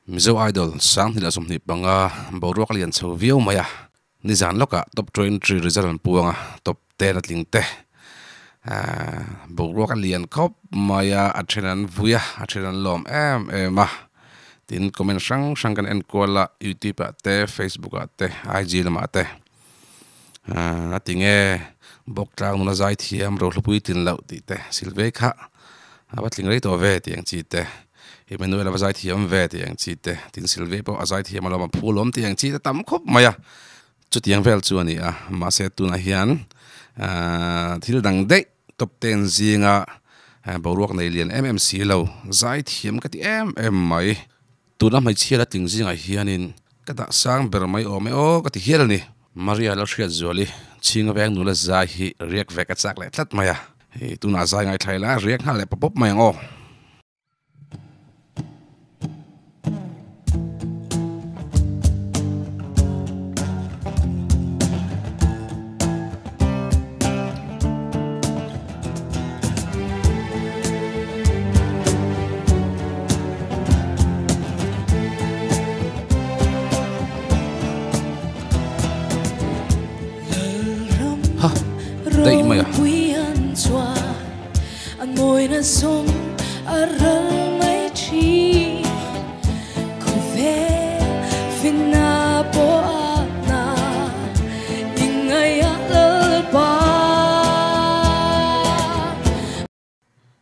Mizo Idol 2025 boruak a lian chho viau mai a, nizan lawkah top 20 result an puang a, top 10 a tling te. Boruak a lian khawp mai a, a then an vui a, a then an lawm em em a. Tin, comment hrang hrang kan en kual a, YouTube ah te, Facebook ah te, IG lamah te. A ti nge Bawktlang nula zai thiam Rohlupui tlin loh tih te Silvei kha a va tling rei tawh ve tih ang chi te, Emmanuel a va zai thiam ve tih ang chi te, tin Silvei pawh a zai thiam alawm a phu alawm tih ang chi te tam khawp mai a. Chutiang vel chu a ni a, mahse tunah hian thil dang daih top ten zinga boruak nei lian em em si lo, zai thiam ka ti em em mai. Tuna hmeichhia la tling zingah hianin ka dah sang ber mai awm e aw ka ti hial a ni. Maria lo hriat zual i chhinga veng nula zai hi riak ve ka chak leh tlat mai a, hei tunah zai ngaithla ila riak nghal leh pawp pawp mai ang aw. Ha, daih mai a.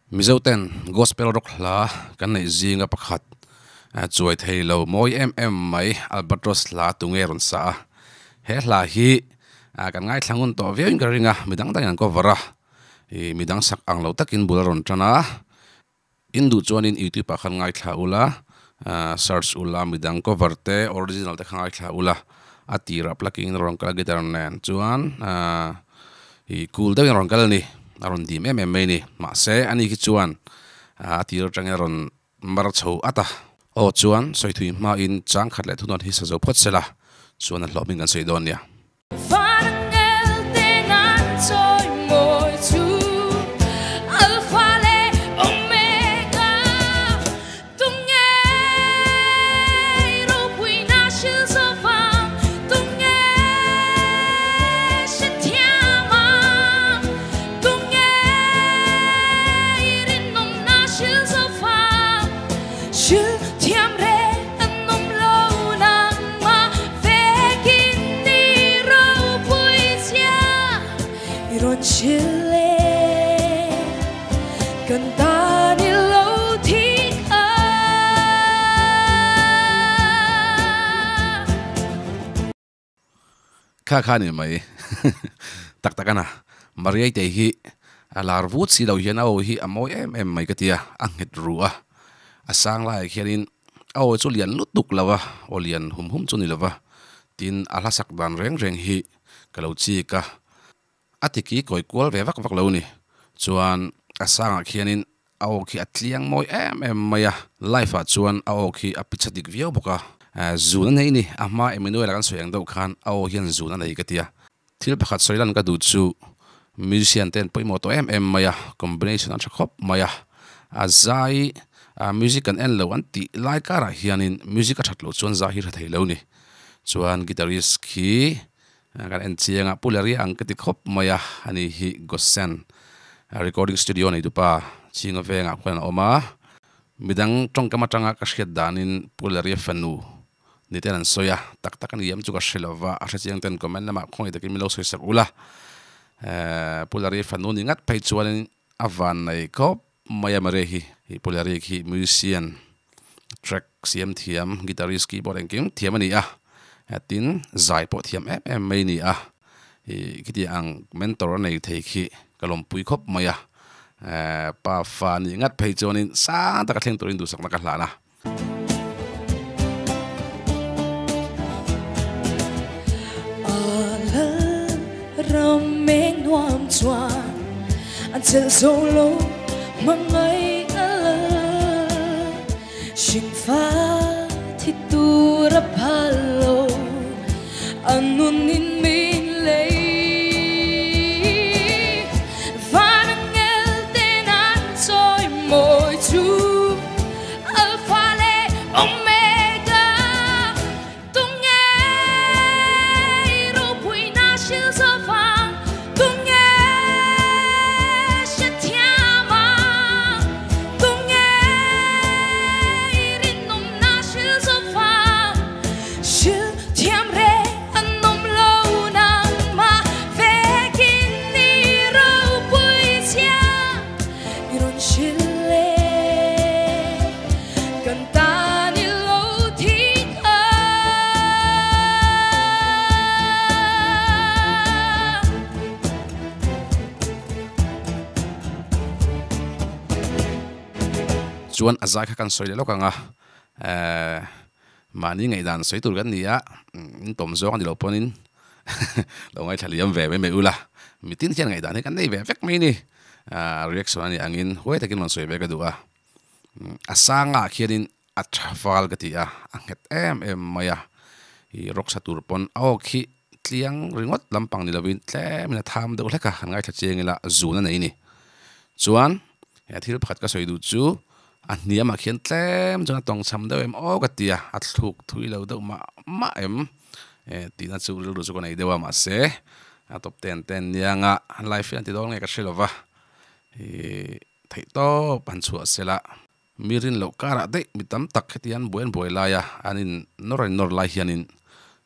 Mizo ten Gospel rock hla kan neih zinga pakhat chuai thei lo mawi em em mai Albatros hla tunge rawn sa a. He hla hi kan ngaithla ngun tawh viau in ka ring a, midang dangin an cover a, ih midang sak ang lo takin bul a rawn tan a. In duh chuanin YouTube ah khan ngaithla ula, search ula midang cover te original te kha ngaithla ula, a tirah plucking in a rawn kal a guitar nen chuan ih cool deuhin a rawn kal a ni, a rawn dim em em mai a ni. Mahse ani khi chuan a tir atangin a rawn mar chho at a. Aw chuan sawithui hmain changkhat leh thunawn hi sa zo phawt sela chuan a hlawhmin kan sawi dawn nia. Kha kha ni mai tak tak a na Mariai te hi a lar vut si lo hian a aw hi a mawi em em mai ka ti a, a nghet ruh a, a sang laiah khianin a aw chu lian lutuk lo a, aw lian hum hum chu ni lo va, tin a hla sak dan reng reng hi ka lo chik a, a ti ki kawi kual ve vak vak lo ni. Chuan a sangah khianin a aw khi a tliang mawi em em mai a, live ah chuan a aw khi a picha dik viau bawk a, zun a nei ni, a hma Emmanuel-a kan sawi ang deuh khan a aw hian zun a nei ka ti a. Thil pakhat sawi lan ka duh chu musician te an pawimawh tawh em em mai a, combination an tha khawp mai a, a zai music kan en lo an tih lai karah hianin music a that loh chuan zai hi tha thei lo ni. Chuan guitarist khi kan en chiang a, Pu Larry ang ka ti khawp mai a, ani hi Gosen recording studio nei tupa Chhinga vengah khuan a awm a, midang tawngkam atanga ka hriat danin Pu Larry fanu ni ten an sawi a, tak tak a ni em chu ka hre lo va, a hre chiang ten comment lamah khawngaih takin min lo sawi sak ula, Pu Larry fanu ni ngat phei chuanin a van nei khawp mai a Maria hi, Pu Larry khi musician track siam thiam, guitarist, keyboard engkim thiam a ni a, tin zai pawh thiam em em mai a ni a, ih khiti ang mentor a nei thei khi ka lawmpui khawp mai a, pa fa nih ngat phei chuanin sang taka thleng turin duhsakna ka hlan a. Chuan a zai kha kan sawi leh lawk ang a, eh mahni ngaihdan sawi tur kan ni a, in tawm zawng a ni lo pawhin lo ngaithla liam ve mai mai ula, mitin hian ngaihdan hi kan nei ve vek mai ni. Reaction a nih angin huai takin rawn sawi ve ka duh a, a sangah khianin a tha fal ka ti a, a nghet em em mai a, ih rawk sa tur pawn a aw khi tliang ringawt lampang ni lovin tlemin a tham deuh hlek a, han ngaithla chiang ila zun a nei ni. Chuan he thil pakhat ka sawi duh chu a hniamah khian tlem chuan a tawng cham deuh em aw ka ti a, a thluk thui lo deuh mah mah em tihna chu rilru chu ka nei deuh a mahse a tawp ten ten nianga live hian ti dawn nge ka hre lova ih theihtawp han chhuah sela. Mi rin loh karah daih mi tam tak heti an buai an buai laia an in nawr an nawr lai hianin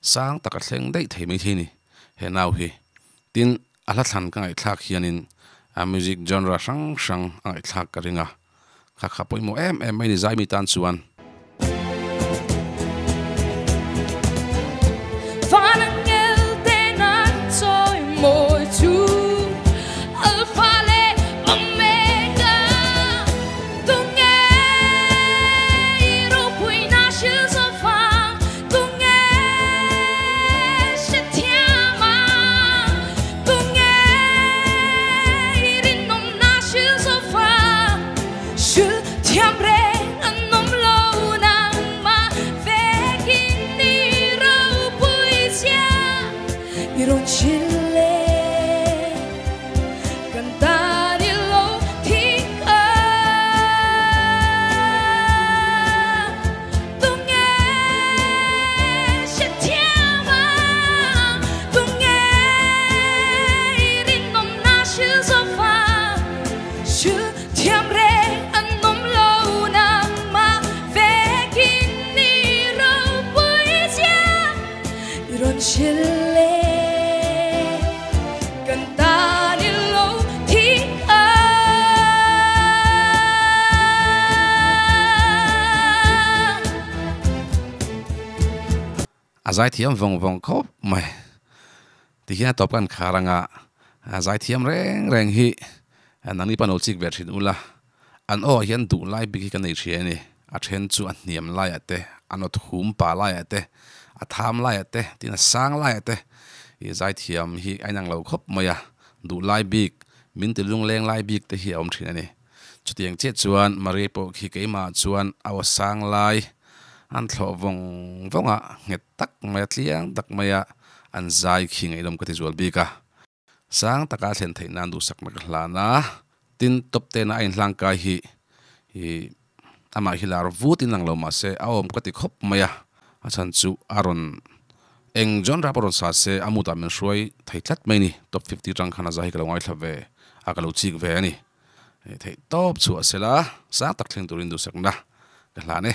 sang tak a thleng daih thei mai thei ni he nau hi. Tin, a hla thlan ka ngaihthlak hianin a music genre hrang hrang a ngaihthlak ka ring a, kha kha pawimawh em em mai ni zai mi tan chuan. A zaithiam vawng vawng khawp mai. Tihian a tawp kan khar anga a zaithiam reng reng hi nangni pawh an lo chik ve thin ula, an aw ah hian duh lai bik hi ka nei hria a ni. A then chu a hniam laiah te, a nawt hum pa laiah te, a tham laiah te, tin a sang laiah te i zaithiam hi a inang lo khawp mai a, duh lai bik, min ti lungleng lai bik te hi a awm thin a ni. Chutiang chiah chuan Maria pawh khi keimah chuan a aw sang lai an thlawh vawng vawng a, nghet tak mai a, tliang tak mai a an zai khi ngaihdawm ka ti zual bik a. Sang taka a thlen theih nan duhsakna ka hlan a, tin top tena a inhlang kai hi ih amah hi lar vut in lang lo mahse a awm ka ti khawp mai a, a chhan chu a rawn eng genre pawh rawn sa se a mutah min hruai thei tlat mai a ni, top 50 tang khan a zai hi ka lo ngaithla ve a ka lo chik ve a ni, theih tawp chhuah sela sang tak thleng turin duhsakna ka hlan e.